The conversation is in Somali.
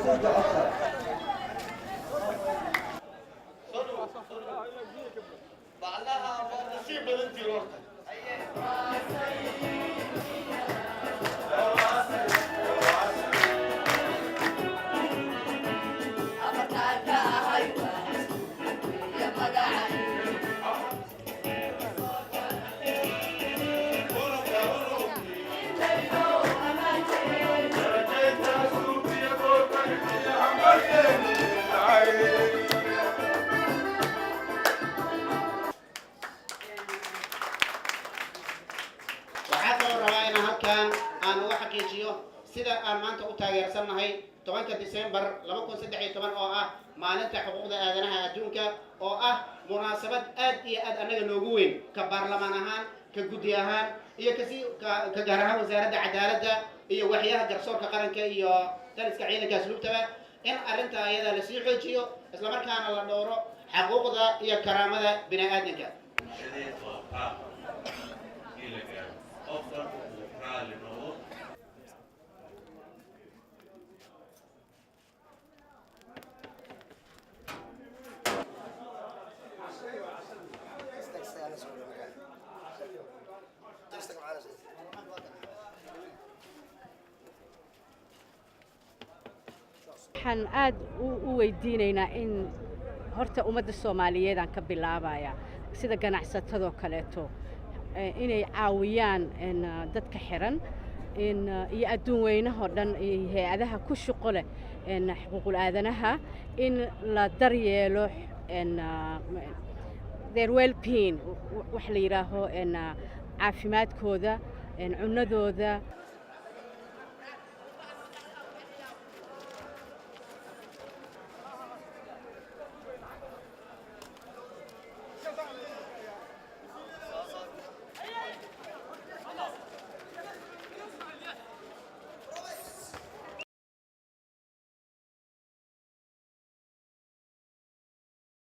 Say jeceshahay. Macnaha waa nasiib badan jiro horta. Waxaa kaloo rabaa inaan halkan aan uga xaqiijiyo sida aan maanta u taageersannahay 10-ka Disembar 2013, oo ah Maalinta Xuquuqda Aadanaha Adduunka, oo ah munaasabad aad iyo aad annaga noogu weyn, ka baarlamaan ahaan, ka guddi ahaan iyo kasi ka gaar ahaan Wasaaradda Cadaaladda iyo waxyaha garsoorka qaranka iyo taliska ciidanka asluubtaba, in arrinta ayada lasii xoojiyo, islamarkaana la dhowro xaquuqda iyo karaamada bini aadamka. Bulshadeed oo qaab kii la gaaro, qof walba uu raali noqdo. Waxaan aad u weydiinaynaa in horta ummadda Soomaaliyeed aan ka bilaabaya, sida ganacsatadoo kaleeto, inay caawiyaan dadka xiran in iyo adduun weynahoo dhan iyo hay-adaha ku shuqo leh xuquuqul aadanaha in la daryeelo their well-being, wax la yidhaaho, caafimaadkooda, cunadooda.